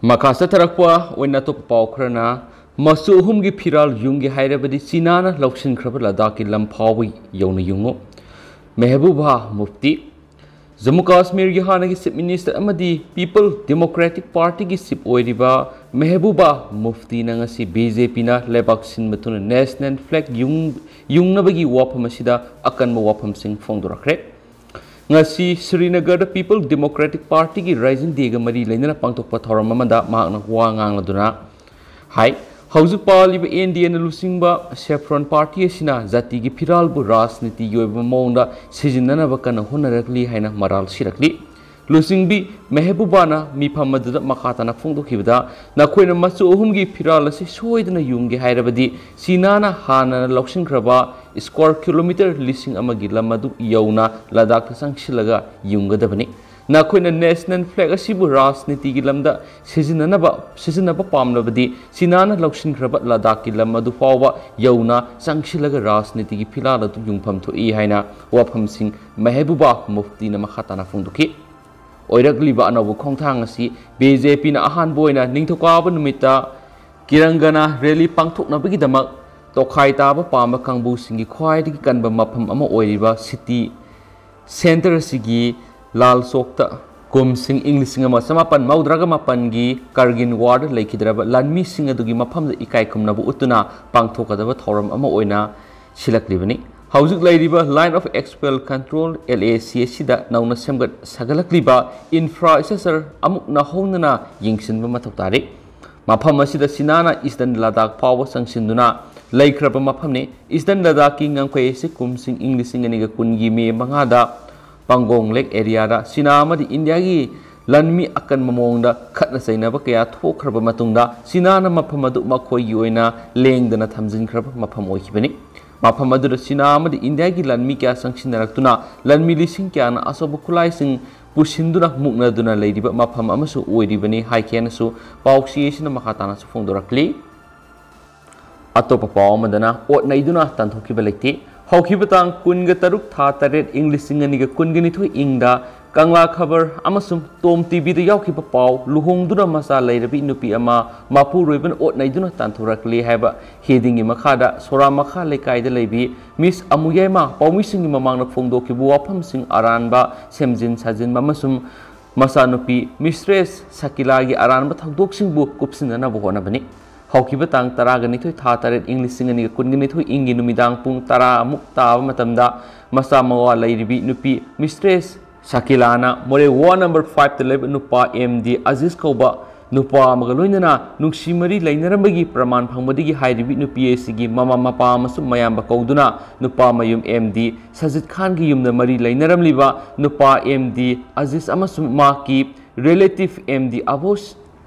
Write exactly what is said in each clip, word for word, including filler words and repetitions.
ꯃꯈꯥ ꯆꯠꯊꯔꯛꯄ ꯑꯣꯏꯅ ꯑꯇꯣꯞꯄ ꯄꯥꯎ ꯈꯔꯅ, ꯃꯆꯨ ꯑꯍꯨꯝꯒꯤ ꯐꯤꯔꯥꯜ ꯌꯨꯡꯒꯦ ꯍꯥꯏꯔꯕꯗꯤ ꯆꯤꯅꯥꯅ ꯂꯧꯁꯤꯟꯈ꯭ꯔꯕ ꯂꯗꯥꯈꯀꯤ ꯂꯝ ꯐꯥꯎꯕ ꯌꯧꯅ ꯌꯨꯡꯉꯨ꯫ ꯃꯦꯍꯕꯨꯕꯥ ꯃꯨꯐꯇꯤ꯫ ꯖꯝꯃꯨ ꯀꯥꯁꯃꯤꯔꯒꯤ ꯍꯥꯟꯅꯒꯤ Chief Minister ꯑꯃꯗꯤ People Democratic Partyꯒꯤ Chief ꯑꯣꯏꯔꯤꯕ ꯃꯦꯍꯕꯨꯕꯥ ꯃꯨꯐꯇꯤꯅ ꯉꯁꯤ BJPꯅ ꯂꯩꯕꯥꯛ ꯁꯤꯟꯕ ꯊꯨꯡꯅ National Flag ꯌꯨꯡ-, ꯌꯨꯡꯅꯕꯒꯤ ꯋꯥꯐꯝ ꯑꯁꯤꯗ ꯑꯀꯟꯕ ꯋꯥꯐꯝꯁꯤꯡ ꯐꯣꯡꯗꯣꯔꯛꯈ꯭ꯔꯦ꯫ ꯉꯁꯤ ꯁ꯭ꯔꯤꯅꯒꯔꯗ People Democratic Partyꯒꯤ Rising Dayꯒ ꯃꯔꯤ ꯂꯩꯅꯅ ꯄꯥꯡꯊꯣꯛꯄ ꯊꯧꯔꯝ ꯑꯃꯗ ꯃꯍꯥꯛꯅ ꯋꯥ ꯉꯥꯡꯂꯗꯨꯅ ꯍꯥꯏ, ꯍꯧꯖꯤꯛ ꯄꯥꯜꯂꯤꯕ NDAꯅ ꯂꯨꯆꯤꯡꯕ Saffron Party ꯑꯁꯤꯅ ꯖꯥꯇꯤꯒꯤ ꯐꯤꯔꯥꯜꯕꯨ ꯔꯥꯖꯅꯤꯇꯤꯒꯤ ꯑꯣꯏꯕ ꯃꯑꯣꯡꯗ ꯁꯤꯖꯤꯟꯅꯅꯕ ꯀꯟꯅ ꯍꯣꯠꯅꯔꯛꯂꯤ ꯍꯥꯏꯅ ꯃꯔꯥꯜ ꯁꯤꯔꯛꯂꯤ꯫ ꯂꯨꯆꯤꯡꯕꯤ ꯃꯦꯍꯕꯨꯕꯥꯅ ꯃꯤꯐꯝ ꯑꯗꯨꯗ ꯃꯈꯥ ꯇꯥꯅ ꯐꯣꯡꯗꯣꯛꯈꯤꯕꯗ, ꯅꯈꯣꯏꯅ ꯃꯆꯨ ꯑꯍꯨꯝꯒꯤ ꯐꯤꯔꯥꯜ ꯑꯁꯤ ꯁꯣꯏꯗꯅ ꯌꯨꯡꯒꯦ ꯍꯥꯏꯔꯕꯗꯤ ꯆꯤꯅꯥꯅ ꯍꯥꯟꯅꯅ ꯂꯧꯁꯤꯟꯈ꯭ꯔꯕ square kilometre ꯂꯤꯁꯤꯡ ꯑꯃꯒꯤ ꯂꯝ ꯑꯗꯨ ꯌꯧꯅ ꯂꯗꯥꯈꯇ ꯆꯪꯁꯤꯜꯂꯒ ꯌꯨꯡꯒꯗꯕꯅꯤ꯫ ꯅꯈꯣꯏꯅ National Flag ꯑꯁꯤꯕꯨ ꯔꯥꯖꯅꯤꯇꯤꯒꯤ ꯂꯝꯗ ꯁꯤꯖꯤꯟꯅꯅꯕ, ꯁꯤꯖꯤꯟꯅꯕ ꯄꯥꯝꯂꯕꯗꯤ ꯆꯤꯅꯥꯅ ꯂꯧꯁꯤꯟꯈ꯭ꯔꯕ ꯂꯗꯥꯈꯀꯤ ꯂꯝ ꯑꯗꯨ ꯐꯥꯎꯕ ꯌꯧꯅ ꯆꯪꯁꯤꯜꯂꯒ ꯔꯥꯖꯅꯤꯇꯤꯒꯤ ꯐꯤꯔꯥꯜ ꯑꯗꯨ ꯌꯨꯡꯐꯝ ꯊꯣꯛꯏ ꯍꯥꯏꯅ ꯋꯥꯐꯝꯁꯤꯡ ꯃꯦꯍꯕꯨꯕꯥ ꯃꯨꯐꯇꯤꯅ ꯃꯈꯥ ꯇꯥꯅ ꯐꯣꯡꯗꯣꯛꯈꯤ꯫ ꯑꯣꯏꯔꯛꯂꯤꯕ ꯑꯅꯧꯕ ꯈꯣꯡꯊꯥꯡ ꯑꯁꯤ BJPꯅ ꯑꯍꯥꯟꯕ ꯑꯣꯏꯅ ꯅꯤꯡꯊꯧꯀꯥꯕ ꯅꯨꯃꯤꯠꯇ ꯀꯤꯔꯪꯒꯅ rally ꯄꯥꯡꯊꯣꯛꯅꯕꯒꯤꯗꯃꯛ ꯇꯣꯈꯥꯏ ꯇꯥꯕ ꯄꯥꯝꯕ ꯀꯥꯡꯕꯨꯁꯤꯡꯒꯤ ꯈ꯭ꯋꯥꯏꯗꯒꯤ ꯀꯟꯕ ꯃꯐꯝ ꯑꯃ ꯑꯣꯏꯔꯤꯕ city centre ꯑꯁꯤꯒꯤ ꯂꯥꯜ ꯆꯣꯛꯇ ꯀꯨꯝꯁꯤꯡ ꯏꯪ ꯂꯤꯁꯤꯡ ꯑꯃ ꯆꯃꯥꯄꯟ ꯃꯧꯗ꯭ꯔꯥꯒ ꯃꯥꯄꯟꯒꯤ Kargil Warꯗ ꯂꯩꯈꯤꯗ꯭ꯔꯕ ꯂꯥꯟꯃꯤꯁꯤꯡ ꯑꯗꯨꯒꯤ ꯃꯐꯝꯗ ꯏꯀꯥꯏ ꯈꯨꯝꯅꯕ ꯎꯠꯇꯨꯅ ꯄꯥꯡꯊꯣꯛꯀꯗꯕ ꯊꯧꯔꯝ ꯑꯃ ꯑꯣꯏꯅ ꯁꯤꯜꯂꯛꯂꯤꯕꯅꯤ꯫ ꯍꯧꯖꯤꯛ ꯂꯩꯔꯤꯕ Line of Actual Control, LAC, ꯑꯁꯤꯗ ꯅꯧꯅ ꯁꯦꯝꯒꯠ ꯁꯥꯒꯠꯂꯛꯂꯤꯕ infrastructure ꯑꯃꯨꯛ ꯅꯧꯍꯧꯅꯅ ꯌꯦꯡꯁꯤꯟꯕ ꯃꯊꯧ ꯇꯥꯔꯤ꯫ ꯃꯐꯝ ꯑꯁꯤꯗ ꯆꯤꯅꯥꯅ Eastern ꯂꯗꯥꯈ ꯐꯥꯎꯕ ꯆꯪꯁꯤꯟꯗꯨꯅ ꯂꯩꯈ꯭ꯔꯕ ꯃꯐꯝꯅꯤ꯫ Eastern ꯂꯗꯥꯈꯀꯤ ꯉꯝꯈꯩ ꯑꯁꯤ ꯀꯨꯝꯁꯤꯡ ꯏꯪ ꯂꯤꯁꯤꯡ ꯑꯅꯤꯒ ꯀꯨꯟꯒꯤ ꯃꯦ ꯃꯉꯥꯗ ꯄꯥꯡꯒꯣꯡ ꯂꯦꯛ ꯑꯦꯔꯤꯌꯥꯗ ꯆꯤꯅꯥ ꯑꯃꯗꯤ ꯏꯟꯗꯤꯌꯥꯒꯤ ꯂꯥꯟꯃꯤ ꯑꯀꯟꯕ ꯃꯑꯣꯡꯗ ꯈꯠꯅ ꯆꯩꯅꯕ ꯀꯌꯥ ꯊꯣꯛꯈ꯭ꯔꯕ ꯃꯇꯨꯡꯗ, ꯆꯤꯅꯥꯅ ꯃꯐꯝ ꯑꯗꯨ ꯃꯈꯣꯏꯒꯤ ꯑꯣꯏꯅ ꯂꯦꯡꯗꯅ ꯊꯝꯖꯤꯟꯈ꯭ꯔꯕ ꯃꯐꯝ ꯑꯣꯏꯈꯤꯕꯅꯤ꯫ ꯃꯐꯝ ꯑꯗꯨꯗ ꯆꯤꯅꯥ ꯑꯃꯗꯤ ꯏꯟꯗꯤꯌꯥꯒꯤ ꯂꯥꯟꯃꯤ ꯀꯌꯥ ꯆꯪꯁꯤꯟꯅꯔꯛꯇꯨꯅ ꯂꯥꯟꯃꯤ ꯂꯤꯁꯤꯡ ꯀꯌꯥꯅ ꯑꯆꯧꯕ ꯈꯨꯠꯂꯥꯏꯁꯤꯡ ꯄꯨꯁꯤꯟꯗꯨꯅ ꯃꯨꯛꯅꯗꯨꯅ ꯂꯩꯔꯤꯕ ꯃꯐꯝ ꯑꯃꯁꯨ ꯑꯣꯏꯔꯤꯕꯅꯤ ꯍꯥꯏꯈꯤ ꯍꯥꯏꯅꯁꯨ ꯄꯥꯎꯆꯦ ꯑꯁꯤꯅ ꯃꯈꯥ ꯇꯥꯅꯁꯨ ꯐꯣꯡꯗꯣꯔꯛꯂꯤ꯫ ꯑꯇꯣꯞꯄ ꯄꯥꯎ ꯑꯃꯗꯅ, ꯑꯣꯠ ꯅꯩꯗꯨꯅ ꯇꯥꯟꯊꯣꯛꯈꯤꯕ ꯂꯩꯇꯦ꯫ ꯍꯧꯈꯤꯕ ꯇꯥꯡ ꯀꯨꯟꯒ ꯇꯔꯨꯛ ꯊꯥ ꯇꯔꯦꯠ ꯏꯪ ꯂꯤꯁꯤꯡ ꯑꯅꯤꯒ ꯀꯨꯟꯒ ꯅꯤꯊꯣꯏ ꯏꯪꯗ ꯀꯪꯂꯥ ꯈꯕꯔ ꯑꯃꯁꯨꯡ ꯇꯣꯝ ꯇꯤꯚꯤꯗ ꯌꯥꯎꯈꯤꯕ ꯄꯥꯎ, ꯂꯨꯍꯣꯡꯗꯨꯅ ꯃꯆꯥ ꯂꯩꯔꯕꯤ ꯅꯨꯄꯤ ꯑꯃ ꯃꯄꯨꯔꯣꯏꯕꯅ ꯑꯣꯠ ꯅꯩꯗꯨꯅ ꯇꯥꯟꯊꯣꯔꯛꯂꯤ ꯍꯥꯏꯕ headingꯒꯤ ꯃꯈꯥꯗ ꯁꯣꯔꯥ ꯃꯈꯥ ꯂꯩꯀꯥꯏꯗ ꯂꯩꯕꯤ ꯃꯤꯁ ꯑꯃꯨꯌꯥꯏꯃ ꯄꯥꯎꯃꯤꯁꯤꯡꯒꯤ ꯃꯃꯥꯡꯗ ꯐꯣꯡꯗꯣꯛꯈꯤꯕ ꯋꯥꯐꯝꯁꯤꯡ ꯑꯔꯥꯟꯕ ꯁꯦꯝꯖꯤꯟ ꯁꯥꯖꯤꯟꯕ ꯑꯃꯁꯨꯡ ꯃꯆꯥꯅꯨꯄꯤ ꯃꯤꯁꯇ꯭ꯔꯦꯁ ꯁꯀꯤꯂꯥꯒꯤ ꯑꯔꯥꯟꯕ ꯊꯧꯗꯣꯛꯁꯤꯡꯕꯨ ꯀꯨꯞꯁꯤꯟꯅꯅꯕ ꯍꯣꯠꯅꯕꯅꯤ꯫ ꯍꯧꯈꯤꯕ ꯇꯥꯡ ꯇꯔꯥꯒ ꯅꯤꯊꯣꯏ ꯊꯥ ꯇꯔꯦꯠ ꯏꯪ ꯂꯤꯁꯤꯡ ꯑꯅꯤꯒ ꯀꯨꯟꯒ ꯅꯤꯊꯣꯏ ꯏꯪꯒꯤ ꯅꯨꯃꯤꯗꯥꯡ ꯄꯨꯡ ꯇꯔꯥ ꯑꯃꯨꯛ ꯇꯥꯕ ꯃꯇꯝꯗ ꯃꯆꯥ ꯃꯋꯥ ꯂꯩꯔꯤꯕꯤ ꯅꯨꯄꯤ ꯃꯤꯁꯇ꯭ꯔꯦꯁ ꯁꯀꯤꯂꯥꯅ ꯃꯣꯔꯦ ꯋꯥꯔꯗ ꯅꯝꯕꯔ ꯐꯥꯏꯚꯇ ꯂꯩꯕ ꯅꯨꯄꯥ ꯑꯦꯝ ꯗꯤ ꯑꯖꯤꯖ ꯀꯧꯕ ꯅꯨꯄꯥ ꯑꯃꯒ ꯂꯣꯏꯅꯅ ꯅꯨꯡꯁꯤ ꯃꯔꯤ ꯂꯩꯅꯔꯝꯕꯒꯤ ꯄ꯭ꯔꯃꯥꯟ ꯐꯪꯕꯗꯒꯤ ꯍꯥꯏꯔꯤꯕꯤ ꯅꯨꯄꯤ ꯑꯁꯤꯒꯤ ꯃꯃꯥ ꯃꯄꯥ ꯑꯃꯁꯨꯡ ꯃꯌꯥꯝꯕ ꯀꯧꯗꯨꯅ ꯅꯨꯄꯥ ꯃꯌꯨꯝ ꯑꯦꯝ ꯗꯤ ꯁꯖꯤꯗ ꯈꯥꯟꯒꯤ ꯌꯨꯝꯗ ꯃꯔꯤ ꯂꯩꯅꯔꯝꯂꯤꯕ ꯅꯨꯄꯥ ꯑꯦꯝ ꯗꯤ ꯑꯖꯤꯖ ꯑꯃꯁꯨꯡ ꯃꯍꯥꯛꯀꯤ relative ꯑꯦꯝ ꯗꯤ ꯑꯕꯣꯁ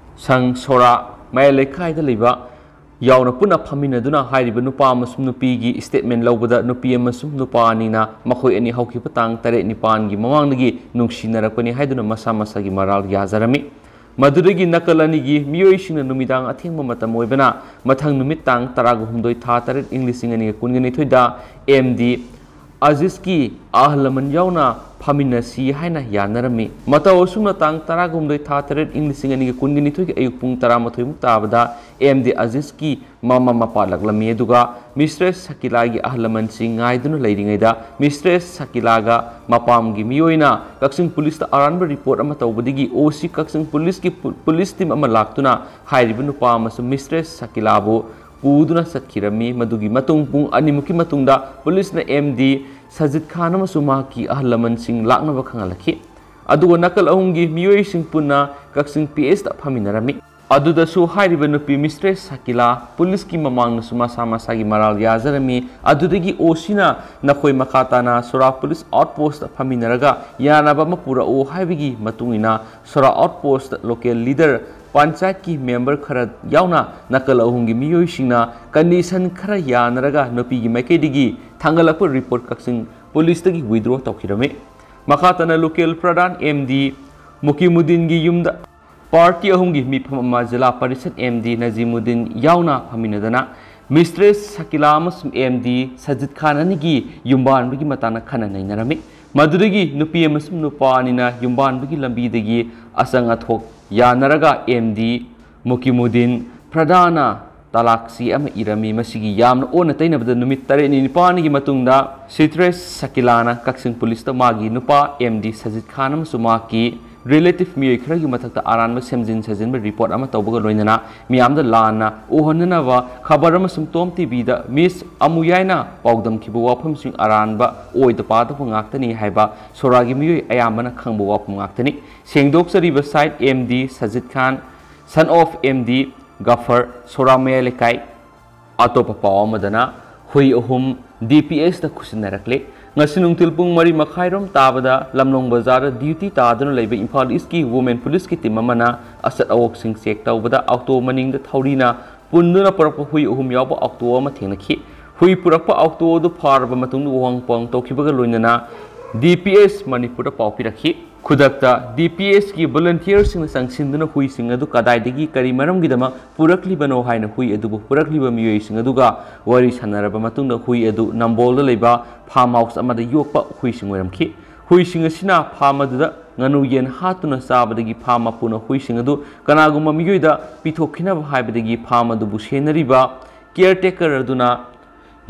ꯁꯪ ꯁꯣꯔꯥ ꯃꯌꯥꯏ ꯂꯩꯀꯥꯏꯗ ꯂꯩꯕ ꯌꯥꯎꯅ ꯄꯨꯟꯅ ꯐꯝꯃꯤꯟꯅꯗꯨꯅ ꯍꯥꯏꯔꯤꯕ ꯅꯨꯄꯥ ꯑꯃꯁꯨꯡ ꯅꯨꯄꯤꯒꯤ statement ꯂꯧꯕꯗ ꯅꯨꯄꯤ ꯑꯃꯁꯨꯡ ꯅꯨꯄꯥ ꯑꯅꯤꯅ ꯃꯈꯣꯏ ꯑꯅꯤ ꯍꯧꯈꯤꯕ ꯇꯥꯡ ꯇꯔꯦꯠ ꯅꯤꯄꯥꯟꯒꯤ ꯃꯃꯥꯡꯗꯒꯤ ꯅꯨꯡꯁꯤꯅꯔꯛꯄꯅꯤ ꯍꯥꯏꯗꯨꯅ ꯃꯁꯥ ꯃꯁꯥꯒꯤ ꯃꯔꯥꯜ ꯌꯥꯖꯔꯝꯃꯤ꯫ ꯃꯗꯨꯗꯒꯤ ꯅꯥꯀꯜ ꯑꯅꯤꯒꯤ ꯃꯤꯑꯣꯏꯁꯤꯡꯅ ꯅꯨꯃꯤꯗꯥꯡ ꯑꯊꯦꯡꯕ ꯃꯇꯝ ꯑꯣꯏꯕꯅ ꯃꯊꯪ ꯅꯨꯃꯤꯠ ꯇꯥꯡ ꯇꯔꯥꯒ ꯍꯨꯝꯗꯣꯏ ꯊꯥ ꯇꯔꯦꯠ ꯏꯪ ꯂꯤꯁꯤꯡ ꯑꯅꯤꯒ ꯀꯨꯟꯒ ꯅꯤꯊꯣꯏꯗ ꯑꯦꯝ ꯗꯤ ꯑꯖꯤꯖꯀꯤ ꯑꯍꯜ ꯂꯃꯟ ꯌꯥꯎꯅ ꯐꯝꯃꯤꯟꯅꯁꯤ ꯍꯥꯏꯅ ꯌꯥꯅꯔꯝꯃꯤ꯫ ꯃꯇꯧ ꯑꯁꯨꯝꯅ ꯇꯥꯡ ꯇꯔꯥꯒ ꯍꯨꯝꯗꯣꯏ ꯊꯥ ꯇꯔꯦꯠ ꯏꯪ ꯂꯤꯁꯤꯡ ꯑꯅꯤꯒ ꯀꯨꯟꯒ ꯅꯤꯊꯣꯏꯒꯤ ꯑꯌꯨꯛ ꯄꯨꯡ ꯇꯔꯥꯃꯥꯊꯣꯏꯃꯨꯛ ꯇꯥꯕꯗ ꯑꯦꯝ ꯗꯤ ꯑꯖꯤꯖꯀꯤ ꯃꯃꯥ ꯃꯄꯥ ꯂꯥꯛꯂꯝꯃꯤ꯫ ꯑꯗꯨꯒ ꯃꯤꯁꯇ꯭ꯔꯦꯁ ꯁꯀꯤꯂꯥꯒꯤ ꯑꯍꯜ ꯂꯃꯟꯁꯤꯡ ꯉꯥꯏꯗꯨꯅ ꯂꯩꯔꯤꯉꯩꯗ ꯃꯤꯁꯇ꯭ꯔꯦꯁ ꯁꯀꯤꯂꯥꯒ ꯃꯄꯥꯝꯒꯤ ꯃꯤꯑꯣꯏꯅ ꯀꯛꯆꯤꯡ ꯄꯨꯂꯤꯁꯇ ꯑꯔꯥꯟꯕ report ꯑꯃ ꯇꯧꯕꯗꯒꯤ ꯑꯣ ꯁꯤ ꯀꯛꯆꯤꯡ ꯄꯨꯂꯤꯁꯀꯤ ꯄꯨ-, ꯄꯨꯂꯤꯁ team ꯑꯃ ꯂꯥꯛꯇꯨꯅ ꯍꯥꯏꯔꯤꯕ ꯅꯨꯄꯥ ꯑꯃꯁꯨꯡ ꯃꯤꯁꯇ꯭ꯔꯦꯁ ꯁꯀꯤꯂꯥꯕꯨ ꯄꯨꯗꯨꯅ ꯆꯠꯈꯤꯔꯝꯃꯤ꯫ ꯃꯗꯨꯒꯤ ꯃꯇꯨꯡ ꯄꯨꯡ ꯑꯅꯤꯃꯨꯛꯀꯤ ꯃꯇꯨꯡꯗ ꯄꯨꯂꯤꯁꯅ ꯑꯦꯝ ꯗꯤ ꯁꯖꯤꯗ ꯈꯥꯟ ꯑꯃꯁꯨꯡ ꯃꯍꯥꯛꯀꯤ ꯑꯍꯜ ꯂꯃꯟꯁꯤꯡ ꯂꯥꯛꯅꯕ ꯈꯪꯍꯜꯂꯛꯈꯤ꯫ ꯑꯗꯨꯒ ꯅꯥꯀꯜ ꯑꯍꯨꯝꯒꯤ ꯃꯤꯑꯣꯏꯁꯤꯡ ꯄꯨꯟꯅ ꯀꯛꯆꯤꯡ ꯄꯤ ꯑꯦꯁꯇ ꯐꯝꯃꯤꯟꯅꯔꯝꯃꯤ꯫ ꯑꯗꯨꯗꯁꯨ ꯍꯥꯏꯔꯤꯕ ꯅꯨꯄꯤ ꯃꯤꯁꯇ꯭ꯔꯦꯁ ꯁꯀꯤꯂꯥ ꯄꯨꯂꯤꯁꯀꯤ ꯃꯃꯥꯡꯗꯁꯨ ꯃꯁꯥ ꯃꯁꯥꯒꯤ ꯃꯔꯥꯜ ꯌꯥꯖꯔꯝꯃꯤ꯫ ꯑꯗꯨꯗꯒꯤ ꯑꯣ ꯁꯤꯅ ꯅꯈꯣꯏ ꯃꯈꯥ ꯇꯥꯅ ꯁꯣꯔꯥ ꯄꯨꯂꯤꯁ outpostꯇ ꯐꯝꯃꯤꯟꯅꯔꯒ ꯌꯥꯅꯕ ꯑꯃ ꯄꯨꯔꯛꯎ ꯍꯥꯏꯕꯒꯤ ꯃꯇꯨꯡ ꯏꯟꯅ ꯁꯣꯔꯥ outpostꯇ local leader, ꯄꯟꯆꯥꯌꯠꯀꯤ member ꯈꯔ ꯌꯥꯎꯅ ꯅꯥꯀꯜ ꯑꯍꯨꯝꯒꯤ ꯃꯤꯑꯣꯏꯁꯤꯡꯅ condition ꯈꯔ ꯌꯥꯅꯔꯒ ꯅꯨꯄꯤꯒꯤ ꯃꯥꯏꯀꯩꯗꯒꯤ ꯊꯥꯡꯒꯠꯂꯛꯄ report ꯀꯛꯆꯤꯡ ꯄꯨꯂꯤꯁꯇꯒꯤ withdraw ꯇꯧꯈꯤꯔꯝꯃꯤ꯫ ꯃꯈꯥ ꯇꯥꯅ local ꯄ꯭ꯔꯙꯥꯟ ꯑꯦꯝ ꯗꯤ ꯃꯨꯀꯤꯃꯨꯗꯤꯟꯒꯤ ꯌꯨꯝꯗ party ꯑꯍꯨꯝꯒꯤ ꯃꯤꯐꯝ ꯑꯃ ꯖꯤꯂꯥ ꯄꯔꯤꯁꯠ ꯑꯦꯝ ꯗꯤ ꯅꯖꯤꯃꯨꯗꯤꯟ ꯌꯥꯎꯅ ꯐꯝꯃꯤꯟꯅꯗꯅ ꯃꯤꯁꯇ꯭ꯔꯦꯁ ꯁꯀꯤꯂꯥ ꯑꯃꯁꯨꯡ ꯑꯦꯝ ꯗꯤ ꯁꯖꯤꯗ ꯈꯥꯟ ꯑꯅꯤꯒꯤ ꯌꯨꯝꯕꯥꯟꯕꯒꯤ ꯃꯇꯥꯡꯗ ꯈꯟꯅ ꯅꯩꯅꯔꯝꯃꯤ꯫ ꯃꯗꯨꯗꯒꯤ ꯅꯨꯄꯤ ꯑꯃꯁꯨꯡ ꯅꯨꯄꯥ ꯑꯅꯤꯅ ꯌꯨꯝꯕꯥꯟꯕꯒꯤ ꯂꯝꯕꯤꯗꯒꯤ ꯑꯆꯪ ꯑꯊꯣꯛ ꯌꯥꯅꯔꯒ ꯑꯦꯝ ꯗꯤ ꯃꯨꯀꯤꯃꯨꯗꯤꯟ ꯄ꯭ꯔꯙꯥꯅ ꯇꯂꯥꯛꯁꯤ ꯑꯃ ꯏꯔꯝꯃꯤ꯫ ꯃꯁꯤꯒꯤ ꯌꯥꯝꯅ ꯑꯣꯟꯅ ꯇꯩꯅꯕꯗ ꯅꯨꯃꯤꯠ ꯇꯔꯦꯠꯅꯤ ꯅꯤꯄꯥꯜꯅꯤꯒꯤ ꯃꯇꯨꯡꯗ ꯁꯤꯇ꯭ꯔꯦꯁ ꯁꯀꯤꯂꯥꯅ ꯀꯛꯆꯤꯡ ꯄꯨꯂꯤꯁꯇ ꯃꯥꯒꯤ ꯅꯨꯄꯥ ꯑꯦꯝ ꯗꯤ ꯁꯖꯤꯠ ꯈꯥꯟ ꯑꯃꯁꯨꯡ ꯃꯍꯥꯛꯀꯤ ꯔꯤꯂꯦꯇꯤꯚ ꯃꯤꯑꯣꯏ ꯈꯔꯒꯤ ꯃꯊꯛꯇ ꯑꯔꯥꯟꯕ ꯁꯦꯝꯖꯤꯟ ꯁꯥꯖꯤꯟꯕ ꯔꯤꯄꯣꯔꯠ ꯑꯃ ꯇꯧꯕꯒ ꯂꯣꯏꯅꯅ ꯃꯤꯌꯥꯝꯗ ꯂꯥꯟꯅ ꯎꯍꯟꯅꯅꯕ ꯈꯕꯔ ꯑꯃꯁꯨꯡ ꯇꯣꯝ ꯇꯤꯚꯤꯗ ꯃꯤꯁ ꯑꯃꯨꯌꯥꯏꯅ ꯄꯥꯎꯗꯝꯈꯤꯕ ꯋꯥꯐꯝꯁꯤꯡ ꯑꯔꯥꯟꯕ ꯑꯣꯏꯗ ꯄꯥꯗꯕ ꯉꯥꯛꯇꯅꯤ ꯍꯥꯏꯕ ꯁꯣꯔꯥꯒꯤ ꯃꯤꯑꯣꯏ ꯑꯌꯥꯝꯕꯅ ꯈꯪꯕ ꯋꯥꯐꯝ ꯉꯥꯛꯇꯅꯤ꯫ ꯁꯦꯡꯗꯣꯛꯆꯔꯤꯕ ꯁꯥꯏꯠ M D Sajit Khan, son of M D Gafar, Sora ꯃꯌꯥꯏ ꯂꯩꯀꯥꯏ꯫ ꯑꯇꯣꯞꯄ ꯄꯥꯎ ꯑꯃꯗꯅ ꯍꯨꯏ ꯑꯍꯨꯝ ꯗꯤ ꯄꯤ ꯑꯦꯁꯇ ꯈꯨꯠꯁꯤꯟꯅꯔꯛꯂꯦ꯫ ꯉꯁꯤ ꯅꯨꯡꯊꯤꯜ ꯄꯨꯡ ꯃꯔꯤ ꯃꯈꯥꯏꯔꯣꯝ ꯇꯥꯕꯗ ꯂꯝꯂꯣꯡ ꯕꯖꯥꯔꯗ ꯗ꯭ꯌꯨꯇꯤ ꯇꯥꯗꯨꯅ ꯂꯩꯕ ꯏꯝꯐꯥꯜ ꯏꯁꯀꯤ ꯋꯨꯃꯦꯟ ꯄꯨꯂꯤꯁꯀꯤ ꯇꯤꯝ ꯑꯃꯅ ꯑꯆꯠ ꯑꯋꯣꯛꯁꯤꯡ ꯆꯦꯛ ꯇꯧꯕꯗ ꯑꯣꯛꯇꯣ ꯃꯅꯤꯡꯗ ꯊꯧꯔꯤꯅ ꯄꯨꯟꯗꯨꯅ ꯄꯨꯔꯛꯄ ꯍꯨꯏ ꯑꯍꯨꯝ ꯌꯥꯎꯕ ꯑꯣꯛꯇꯣ ꯑꯃ ꯊꯦꯡꯅꯈꯤ꯫ ꯍꯨꯏ ꯄꯨꯔꯛꯄ ꯑꯣꯛꯇꯣ ꯑꯗꯨ ꯐꯥꯔꯕ ꯃꯇꯨꯡꯗ ꯎꯍꯪ ꯄꯨꯍꯪ ꯇꯧꯈꯤꯕꯒ ꯂꯣꯏꯅꯅ ꯗꯤ ꯄꯤ ꯑꯦꯁ ꯃꯅꯤꯄꯨꯔꯗ ꯄꯥꯎ ꯄꯤꯔꯛꯈꯤ꯫ ꯈꯨꯗꯛꯇ ꯗꯤ ꯄꯤ ꯑꯦꯁꯀꯤ ꯚꯣꯂꯨꯟꯇꯤꯌꯔꯁꯤꯡꯅ ꯆꯪꯁꯤꯟꯗꯨꯅ ꯍꯨꯏꯁꯤꯡ ꯑꯗꯨ ꯀꯗꯥꯏꯗꯒꯤ ꯀꯔꯤ ꯃꯔꯝꯒꯤꯗꯃꯛ ꯄꯨꯔꯛꯂꯤꯕꯅꯣ ꯍꯥꯏꯅ ꯍꯨꯏ ꯑꯗꯨꯕꯨ ꯄꯨꯔꯛꯂꯤꯕ ꯃꯤꯑꯣꯏꯁꯤꯡ ꯑꯗꯨꯒ ꯋꯥꯔꯤ ꯁꯥꯟꯅꯔꯕ ꯃꯇꯨꯡꯗ ꯍꯨꯏ ꯑꯗꯨ ꯅꯝꯕꯣꯜꯗ ꯂꯩꯕ ꯐꯥꯔꯝ ꯍꯥꯎꯁ ꯑꯃꯗ ꯌꯣꯛꯄ ꯍꯨꯏꯁꯤꯡ ꯑꯣꯏꯔꯝꯈꯤ꯫ ꯍꯨꯏꯁꯤꯡ ꯑꯁꯤꯅ ꯐꯥꯔꯝ ꯑꯗꯨꯗ ꯉꯥꯅꯨ ꯌꯦꯟ ꯍꯥꯠꯇꯨꯅ ꯆꯥꯕꯗꯒꯤ ꯐꯥꯔꯝ ꯃꯄꯨꯅ ꯍꯨꯏꯁꯤꯡ ꯑꯗꯨ ꯀꯅꯥꯒꯨꯝꯕ ꯃꯤꯑꯣꯏꯗ ꯄꯤꯊꯣꯛꯈꯤꯅꯕ ꯍꯥꯏꯕꯗꯒꯤ ꯐꯥꯔꯝ ꯑꯗꯨꯕꯨ ꯁꯦꯟꯅꯔꯤꯕ ꯀꯤꯌꯔ ꯇꯦꯀꯔ ꯑꯗꯨꯅ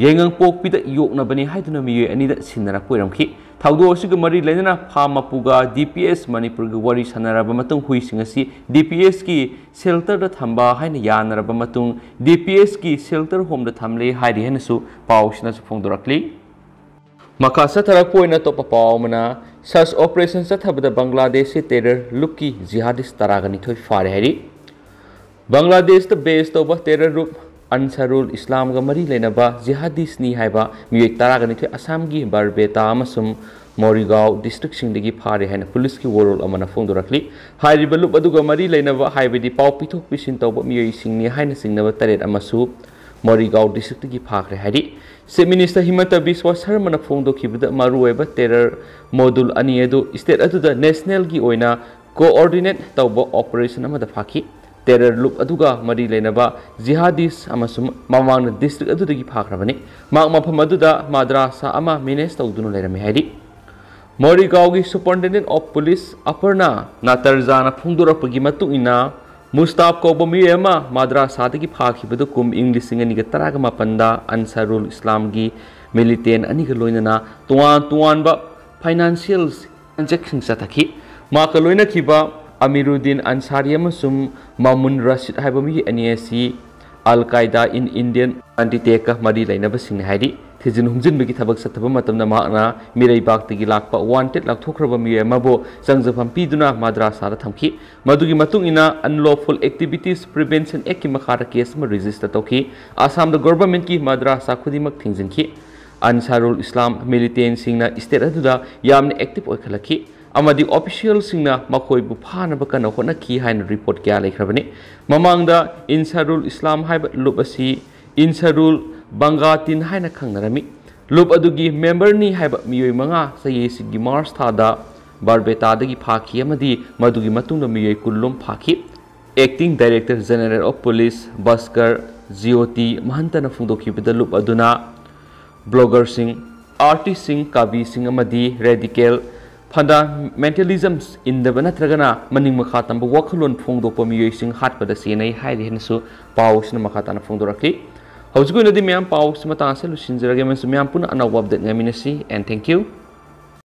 ꯌꯥꯏꯉꯪꯄꯣꯛꯄꯤꯗ ꯌꯣꯛꯅꯕꯅꯤ ꯍꯥꯏꯗꯨꯅ ꯃꯤꯑꯣꯏ ꯑꯅꯤꯗ ꯁꯤꯟꯅꯔꯛꯄ ꯑꯣꯏꯔꯝꯈꯤ꯫ ꯊꯧꯗꯣꯛ ꯑꯁꯤꯒ ꯃꯔꯤ ꯂꯩꯅꯅ ꯐꯥꯔꯝ ꯃꯄꯨꯒ ꯗꯤ ꯄꯤ ꯑꯦꯁ ꯃꯅꯤꯄꯨꯔꯒ ꯋꯥꯔꯤ ꯁꯥꯟꯅꯔꯕ ꯃꯇꯨꯡ ꯍꯨꯏꯁꯤꯡ ꯑꯁꯤ ꯗꯤ ꯄꯤ ꯑꯦꯁꯀꯤ ꯁꯦꯜꯇꯔꯗ ꯊꯝꯕ ꯍꯥꯏꯅ ꯌꯥꯅꯔꯕ ꯃꯇꯨꯡ ꯗꯤ ꯄꯤ ꯑꯦꯁꯀꯤ ꯁꯦꯜꯇꯔ ꯍꯣꯝꯗ ꯊꯝꯂꯦ ꯍꯥꯏꯔꯤ ꯍꯥꯏꯅꯁꯨ ꯄꯥꯎꯁꯤꯅꯁꯨ ꯐꯣꯡꯗꯣꯔꯛꯂꯤ꯫ ꯃꯈꯥ ꯆꯠꯊꯔꯛꯄ ꯑꯣꯏꯅ ꯑꯇꯣꯞꯄ ꯄꯥꯎ ꯑꯃꯅ, ꯁꯔꯆ ꯑꯣꯄꯔꯦꯁꯟ ꯆꯠꯊꯕꯗ ꯕꯪꯒ꯭ꯂꯥꯗꯦꯁꯀꯤ ꯇꯦꯔꯔ ꯂꯨꯞꯀꯤ ꯖꯤꯍꯥꯗꯤꯁ ꯇꯔꯥꯒ ꯅꯤꯊꯣꯏ ꯐꯥꯔꯦ ꯍꯥꯏꯔꯤ꯫ ꯕꯪꯒ꯭ꯂꯥꯗꯦꯁꯇ ꯕꯦꯁ ꯇꯧꯕ ꯇꯦꯔꯔ ꯒ꯭ꯔꯨꯞ ꯑꯟꯁꯥꯔꯨꯜ ꯏꯁꯂꯥꯝꯒ ꯃꯔꯤ ꯂꯩꯅꯕ ꯖꯤꯍꯥꯗꯤꯁꯅꯤ ꯍꯥꯏꯕ ꯃꯤꯑꯣꯏ ꯇꯔꯥꯒ ꯅꯤꯊꯣꯏ ꯑꯁꯥꯝꯒꯤ ꯕꯔꯕꯦꯇꯥ ꯑꯃꯁꯨꯡ ꯃꯣꯔꯤꯒꯥꯎ ꯗꯤꯁꯇ꯭ꯔꯤꯛꯁꯤꯡꯗꯒꯤ ꯐꯥꯔꯦ ꯍꯥꯏꯅ ꯄꯨꯂꯤꯁꯀꯤ ꯋꯥꯔꯣꯜ ꯑꯃꯅ ꯐꯣꯡꯗꯣꯔꯛꯂꯤ꯫ ꯍꯥꯏꯔꯤꯕ ꯂꯨꯞ ꯑꯗꯨꯒ ꯃꯔꯤ ꯂꯩꯅꯕ, ꯍꯥꯏꯕꯗꯤ ꯄꯥꯎ ꯄꯤꯊꯣꯛ ꯄꯤꯁꯤꯟ ꯇꯧꯕ ꯃꯤꯑꯣꯏꯁꯤꯡꯅꯤ ꯍꯥꯏꯅ ꯆꯤꯡꯅꯕ ꯇꯔꯦꯠ ꯑꯃꯁꯨ ꯃꯣꯔꯤꯒꯥꯎ ꯗꯤꯁꯇ꯭ꯔꯤꯛꯇꯒꯤ ꯐꯥꯈ꯭ꯔꯦ ꯍꯥꯏꯔꯤ꯫ ꯆꯤꯐ ꯃꯤꯅꯤꯁꯇꯔ ꯍꯤꯃꯟꯇ ꯕꯤꯁ꯭ꯋ ꯁꯔꯃꯅ ꯐꯣꯡꯗꯣꯛꯈꯤꯕꯗ ꯃꯔꯨꯑꯣꯏꯕ ꯇꯦꯔꯔ ꯃꯣꯗꯨꯜ ꯑꯅꯤ ꯑꯗꯨ ꯁ꯭ꯇꯦꯠ ꯑꯗꯨꯗ ꯅꯦꯁꯅꯦꯜꯒꯤ ꯑꯣꯏꯅ ꯀꯣꯑꯣꯔꯗꯤꯅꯦꯠ ꯇꯧꯕ ꯑꯣꯄꯔꯦꯁꯟ ꯑꯃꯗ ꯐꯥꯈꯤ꯫ ꯇꯦꯔꯔ ꯂꯨꯞ ꯑꯗꯨꯒ ꯃꯔꯤ ꯂꯩꯅꯕ ꯖꯤꯍꯥꯗꯤꯁ ꯑꯃꯁꯨ ꯃꯃꯥꯡꯗ ꯗꯤꯁꯇ꯭ꯔꯤꯛ ꯑꯗꯨꯗꯒꯤ ꯐꯥꯈ꯭ꯔꯕꯅꯤ꯫ ꯃꯍꯥꯛ ꯃꯐꯝ ꯑꯗꯨꯗ ꯃꯗ꯭ꯔꯥꯁꯥ ꯑꯃ ꯃꯦꯅꯦꯖ ꯇꯧꯗꯨꯅ ꯂꯩꯔꯝꯃꯤ ꯍꯥꯏꯔꯤ꯫ ꯃꯔꯤꯒꯥꯎꯒꯤ Superintendent of Police Aparna Natarjana ꯐꯣꯡꯗꯣꯔꯛꯄꯒꯤ ꯃꯇꯨꯡ ꯏꯟꯅ, ꯃꯨꯁꯇꯥꯐ ꯀꯧꯕ ꯃꯤꯑꯣꯏ ꯑꯃ ꯃꯗ꯭ꯔꯥꯁꯥꯗꯒꯤ ꯐꯥꯈꯤꯕꯗꯨ ꯀꯨꯝ ꯏꯪ ꯂꯤꯁꯤꯡ ꯑꯅꯤꯒ ꯇꯔꯥꯒ ꯃꯥꯄꯟꯗ ꯑꯟꯁꯥꯔꯨꯜ ꯏꯁꯂꯥꯝꯒꯤ militant ꯑꯅꯤꯒ ꯂꯣꯏꯅꯅ ꯇꯣꯉꯥꯟ ꯇꯣꯉꯥꯟꯕ financial transaction ꯆꯠꯊꯈꯤ꯫ ꯃꯍꯥꯛꯀ ꯂꯣꯏꯅꯈꯤꯕ ꯑꯃꯤꯔꯨꯗꯤꯟ ꯑꯟꯁꯥꯔꯤ ꯑꯃꯁꯨꯡ ꯃꯥꯃꯨꯟ ꯔꯁꯤꯗ ꯍꯥꯏꯕ ꯃꯤꯑꯣꯏ ꯑꯅꯤ ꯑꯁꯤ ꯑꯜ ꯀꯥꯏꯗꯥ in Indian undertake ꯀ ꯃꯔꯤ ꯂꯩꯅꯕꯁꯤꯡꯅꯤ ꯍꯥꯏꯔꯤ꯫ ꯊꯤꯖꯤꯟ ꯍꯨꯝꯖꯤꯟꯕꯒꯤ ꯊꯕꯛ ꯆꯠꯊꯕ ꯃꯇꯝꯗ ꯃꯍꯥꯛꯅ ꯃꯤꯔꯩꯕꯥꯛꯇꯒꯤ ꯂꯥꯛꯄ wanted ꯂꯥꯎꯊꯣꯛꯈ꯭ꯔꯕ ꯃꯤꯑꯣꯏ ꯑꯃꯕꯨ ꯆꯪꯖꯐꯝ ꯄꯤꯗꯨꯅ ꯃꯗ꯭ꯔꯥꯁꯥꯗ ꯊꯝꯈꯤ꯫ ꯃꯗꯨꯒꯤ ꯃꯇꯨꯡ ꯏꯟꯅ Unlawful Activities Prevention Act ꯀꯤ ꯃꯈꯥꯗ case ꯑꯃ register ꯇꯧꯈꯤ꯫ ꯑꯁꯥꯝꯗ government ꯀꯤ ꯃꯗ꯭ꯔꯥꯁꯥ ꯈꯨꯗꯤꯡꯃꯛ ꯊꯤꯡꯖꯤꯟꯈꯤ꯫ ꯑꯟꯁꯥꯔꯨꯜ ꯏꯁꯂꯥꯝ militant ꯁꯤꯡꯅ state ꯑꯗꯨꯗ ꯌꯥꯝꯅ active ꯑꯣꯏꯈꯠꯂꯛꯈꯤ ꯑꯃꯗꯤ official ꯁꯤꯡꯅ ꯃꯈꯣꯏꯕꯨ ꯐꯥꯅꯕ ꯀꯟꯅ ꯍꯣꯠꯅꯈꯤ ꯍꯥꯏꯅ report ꯀꯌꯥ ꯂꯩꯈ꯭ꯔꯕꯅꯤ꯫ ꯃꯃꯥꯡꯗ ꯏꯟꯁꯥꯔꯨꯜ ꯏꯁꯂꯥꯝ ꯍꯥꯏꯕ ꯂꯨꯞ ꯑꯁꯤ ꯏꯟꯁꯥꯔꯨꯜ ꯕꯪꯒꯥꯇꯤꯟ ꯍꯥꯏꯅ ꯈꯪꯅꯔꯝꯃꯤ꯫ ꯂꯨꯞ ꯑꯗꯨꯒꯤ member ꯅꯤ ꯍꯥꯏꯕ ꯃꯤꯑꯣꯏ ꯃꯉꯥ ꯆꯌꯦꯁꯤꯡꯒꯤ March ꯊꯥꯗ ꯕꯥꯔꯕꯦꯇꯥꯗꯒꯤ ꯐꯥꯈꯤ ꯑꯃꯗꯤ ꯃꯗꯨꯒꯤ ꯃꯇꯨꯡꯗ ꯃꯤꯑꯣꯏ ꯀꯨꯟ ꯂꯣꯝ ꯐꯥꯈꯤ꯫ Acting Director General of Police Bhaskar ꯖꯤꯑꯣꯇꯤ ꯃꯍꯟꯇꯅ ꯐꯣꯡꯗꯣꯛꯈꯤꯕꯗ ꯂꯨꯞ ꯑꯗꯨꯅ blogger ꯁꯤꯡ, artist ꯁꯤꯡ, ꯀꯕꯤ ꯁꯤꯡ ꯑꯃꯗꯤ radical fundamentalism ꯏꯟꯗꯕ ꯅꯠꯇ꯭ꯔꯒꯅ ꯃꯅꯤꯡ ꯃꯈꯥ ꯇꯝꯕ ꯋꯥꯈꯜꯂꯣꯟ ꯐꯣꯡꯗꯣꯛꯄ ꯃꯤꯑꯣꯏꯁꯤꯡ ꯍꯥꯠꯄꯗ ꯆꯦꯟꯅꯩ ꯍꯥꯏꯔꯤ ꯍꯥꯏꯅꯁꯨ ꯄꯥꯎ ꯑꯁꯤꯅ ꯃꯈꯥ ꯇꯥꯅ ꯐꯣꯡꯗꯣꯔꯛꯂꯤ꯫ ꯍꯧꯖꯤꯛꯀꯤ ꯑꯣꯏꯅꯗꯤ ꯃꯌꯥꯝ ꯄꯥꯎ ꯑꯁꯤ ꯃꯇꯥꯡ ꯑꯁꯤꯗ ꯂꯣꯏꯁꯤꯟꯖꯔꯒꯦ ꯑꯃꯁꯨꯡ ꯃꯌꯥꯝ ꯄꯨꯟꯅ ꯑꯅꯧꯕ update ꯉꯥꯏꯃꯤꯟꯅꯁꯤ, and thank you꯫